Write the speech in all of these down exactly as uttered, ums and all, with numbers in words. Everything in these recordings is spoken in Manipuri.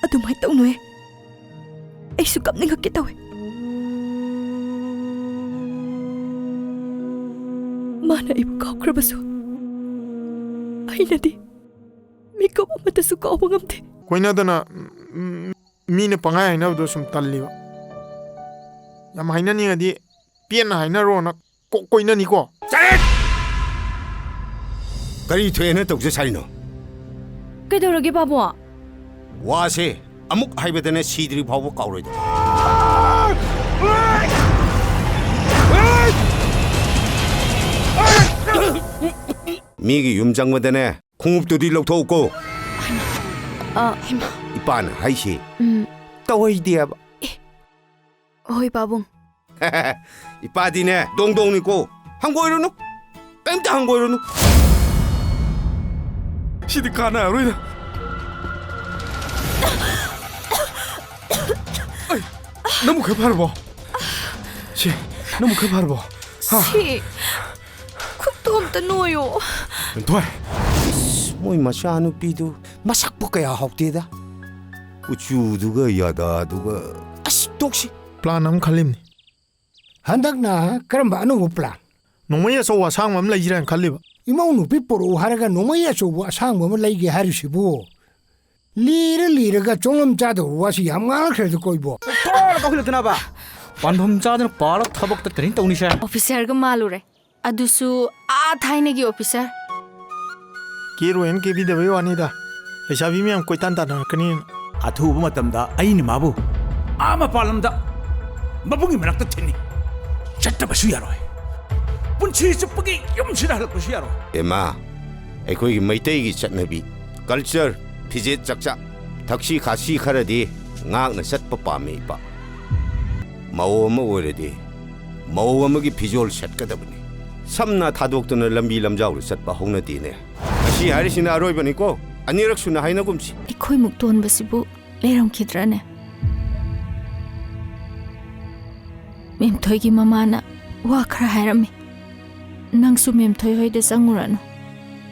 ꯑꯗꯨꯃꯥꯏꯅ ꯇꯧꯅꯨꯍꯦ꯫ ꯑꯩꯁꯨ ꯀꯞꯅꯤꯡꯉꯛꯀꯦ ꯇꯧꯋꯦ꯫ ꯃꯥꯅ ꯑꯩꯕꯨ ꯀꯥꯎꯈ꯭ꯔꯕꯁꯨ, ꯑꯩꯅꯗꯤ ꯃꯤꯀꯨꯞ ꯑꯃꯠꯇꯁꯨ ꯀꯥꯎꯕ ꯉꯝꯗꯦ꯫ ꯀꯣꯏꯅꯗꯅ, ꯎꯝ, ꯃꯤꯅ ꯄꯪꯍꯥꯏ ꯍꯥꯏꯅꯕꯗꯣ ꯁꯨꯝ ꯇꯜꯂꯤꯕ꯫ ꯌꯥꯝ ꯍꯥꯏꯅꯅꯤꯡꯉꯗꯤ ꯄꯦꯟꯅ ꯍꯥꯏꯅꯔꯣꯅ ꯀꯣꯛ ꯀꯣꯏꯅꯅꯤꯀꯣ꯫ ꯆꯠ! ꯀꯔꯤ ꯊꯣꯛꯑꯦꯅ ꯇꯧꯖ ꯁꯥꯔꯤꯅꯣ? ꯀꯩꯗꯧꯔꯒꯦ, ꯄꯥꯕꯨꯡ? ꯋꯥꯁꯦ ꯑꯃꯨꯛ ꯍꯥꯏꯕꯗꯅꯦ, ꯁꯤꯗ꯭ꯔꯤ ꯐꯥꯎꯕ ꯀꯥꯎꯔꯣꯏꯗꯕ꯫ ꯃꯤꯒꯤ ꯌꯨꯝ ꯆꯪꯕꯗꯅꯦ, ꯈꯣꯡꯎꯞꯇꯨꯗꯤ ꯂꯧꯊꯣꯛꯎꯀꯣ꯫ ꯑ, ꯏꯄꯥꯅ ꯍꯥꯏꯁꯤ ꯎꯝ꯫ ꯇꯧꯍꯩꯗꯦꯕ꯫ ꯍꯣꯏ, ꯄꯥꯕꯨꯡ꯫ ꯏꯄꯥꯗꯤꯅꯦ, ꯗꯣꯡ ꯗꯣꯡꯅꯤꯀꯣ꯫ ꯍꯪꯒꯣꯏꯔꯨꯅꯨ꯫ ꯀꯩꯝꯇ ꯍꯪꯒꯣꯏꯔꯨꯅꯨ꯫ ꯁꯤꯗꯤ ꯀꯥꯟꯅꯔꯔꯣꯏꯗ꯫ ꯑꯩ, ꯅꯪꯕꯨ ꯈꯔ ꯐꯔꯕꯣ? ꯁꯤ, ꯅꯪꯕꯨ ꯈꯔ ꯐꯔꯕꯣ? ꯍꯥ? ꯁꯤ, ꯈꯨꯠꯇꯣ ꯑꯝꯇ ꯅꯣꯏꯌꯣ꯫ ꯊꯣꯏ꯫ ꯏꯁ, ꯃꯣꯏ ꯃꯆꯥꯅꯨꯄꯤꯗꯨ ꯃꯁꯛꯄꯨ ꯀꯌꯥ ꯍꯥꯎꯇꯦꯗ꯫ ꯀꯨꯆꯨꯗꯨꯒ ꯌꯥꯗꯥꯗꯨꯒ꯫ ꯑꯁ, ꯇꯣꯛꯁꯤ꯫ ꯄ꯭ꯂꯥꯟ ꯑꯃ ꯈꯜꯂꯤꯝꯅꯤ꯫ ꯍꯟꯗꯛꯅ ꯀꯔꯝꯕ ꯑꯅꯧꯕ ꯄ꯭ꯂꯥꯟ? ꯅꯣꯡꯃꯩ ꯑꯆꯧꯕ ꯑꯁꯥꯡꯕ ꯑꯃ ꯂꯩꯁꯤꯔꯥꯅ ꯈꯜꯂꯤꯕ꯫ ꯏꯃꯧ ꯅꯨꯄꯤ ꯄꯣꯔꯛꯎ ꯍꯥꯏꯔꯒ ꯅꯣꯡꯃꯩ ꯑꯆꯧꯕ ꯑꯁꯥꯡꯕ ꯑꯃ ꯂꯩꯒꯦ ꯍꯥꯏꯔꯤꯁꯤꯕꯨ? ꯂꯤꯔ ꯂꯤꯔꯒ ꯆꯣꯡꯂꯝ ꯆꯥꯗꯕ ꯋꯥꯁꯤ ꯌꯥꯝ ꯉꯥꯡꯂꯛꯈ꯭ꯔꯦꯗꯀꯣ ꯏꯕꯣ꯫ ꯇꯣꯛꯑꯣ, ꯀꯥꯎꯈꯠꯂꯛꯇꯅꯕ꯫ ꯄꯥꯟꯐꯝ ꯆꯥꯗꯅ ꯄꯥꯜꯂ ꯊꯕꯛꯇ training ꯇꯧꯅꯤꯁꯦ꯫ ꯑꯣꯐꯤꯁꯥꯔꯒ ꯃꯥꯜꯂꯨꯔꯦ꯫ ꯑꯗꯨꯁꯨ ꯑꯥ ꯊꯥꯏꯅꯒꯤ ꯑꯣꯐꯤꯁꯥꯔ꯫ ꯀꯦꯔꯣꯏꯅ ꯀꯦꯕꯤꯗꯕꯩ ꯋꯥꯅꯤꯗ꯫ ꯂꯩꯁꯥꯕꯤ ꯃꯌꯥꯝ ꯀꯣꯏꯇꯥꯟ ꯇꯥꯟꯅꯔꯛꯀꯅꯤꯅ꯫ ꯑꯊꯨꯕ ꯃꯇꯝꯗ ꯑꯩꯅ ꯃꯥꯕꯨ ꯑꯥ ꯃꯄꯥꯟ ꯂꯝꯗ ꯃꯕꯨꯡꯒꯤ ꯃꯅꯥꯛꯇ ꯊꯤꯟꯅꯤ꯫ ꯆꯠꯇꯕꯁꯨ ꯌꯥꯔꯣꯏ꯫ ꯄꯨꯟꯁꯤ ꯆꯨꯞꯄꯒꯤ ꯌꯨꯝꯁꯤꯗ ꯍꯜꯂꯛꯄꯁꯨ ꯌꯥꯔꯣꯏ꯫ ꯑꯦꯃꯥ, ꯑꯩꯈꯣꯏꯒꯤ ꯃꯩꯇꯩꯒꯤ ꯆꯠꯅꯕꯤ, culture, ꯐꯤꯖꯦꯠ ꯆꯛꯆꯥ, ꯊꯛꯁꯤ ꯈꯥꯁꯤ ꯈꯔꯗꯤ ꯉꯥꯛꯅ ꯆꯠꯄ ꯄꯥꯝꯃꯤ, ꯏꯄꯥ꯫ ꯃꯧ ꯑꯃ ꯑꯣꯏꯔꯗꯤ ꯃꯧ ꯑꯃꯒꯤ ꯐꯤꯖꯣꯜ ꯁꯦꯠꯀꯗꯕꯅꯤ꯫ ꯁꯝꯅ ꯊꯥꯗꯣꯛꯇꯨꯅ ꯂꯝꯕꯤ ꯂꯝꯖꯥꯎꯗ ꯆꯠꯄ ꯍꯧꯅꯗꯦꯅꯦ꯫ ꯉꯁꯤ ꯍꯥꯏꯔꯤꯁꯤꯅ ꯑꯔꯣꯏꯕꯅꯤꯀꯣ, ꯑꯅꯤꯔꯛ ꯁꯨꯅ ꯍꯥꯏꯅꯒꯨꯝꯁꯤ꯫ ꯑꯩꯈꯣꯏꯃꯨꯛ ꯇꯣꯟꯕꯁꯤꯕꯨ ꯂꯩꯔꯝꯈꯤꯗ꯭ꯔꯅꯦ? ꯃꯦꯝꯊꯣꯏꯒꯤ ꯃꯃꯥꯅ ꯋꯥ ꯈꯔ ꯍꯥꯏꯔꯝꯃꯤ꯫ ꯅꯪꯁꯨ ꯃꯦꯝꯊꯣꯏ ꯍꯣꯏꯗ ꯆꯪꯉꯨꯔꯅꯨ꯫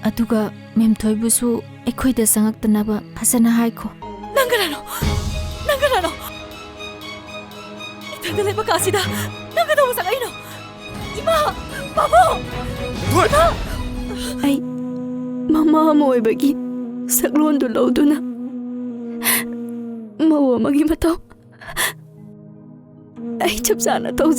ꯑꯗꯨꯒ ꯃꯦꯝꯊꯣꯏꯕꯨꯁꯨ ꯑꯩꯈꯣꯏꯗ ꯆꯪꯉꯛꯇꯅꯕ ꯐꯖꯅ ꯍꯥꯏꯈꯣ꯫ ꯅꯪꯒ ꯅꯪ ꯀꯅꯥꯅꯣ? ꯏꯊꯟꯗ ꯂꯩꯕ ꯀꯥꯁꯤꯗ ꯅꯪ ꯀꯩꯗꯧꯕ ꯆꯪꯉꯛꯏꯅꯣ? ꯏꯃꯥ! ꯄꯥꯕꯨꯡ! ꯏꯃꯥ! ꯑꯩ ꯃꯃꯥ ꯑꯃ ꯑꯣꯏꯕꯒꯤ ꯁꯛꯂꯣꯟꯗꯨ ꯂꯧꯗꯨꯅ ꯃꯧ ꯑꯃꯒꯤ ꯃꯇꯧ ꯑꯩ ꯆꯞ ꯆꯥꯅ ꯇꯧꯖꯩ꯫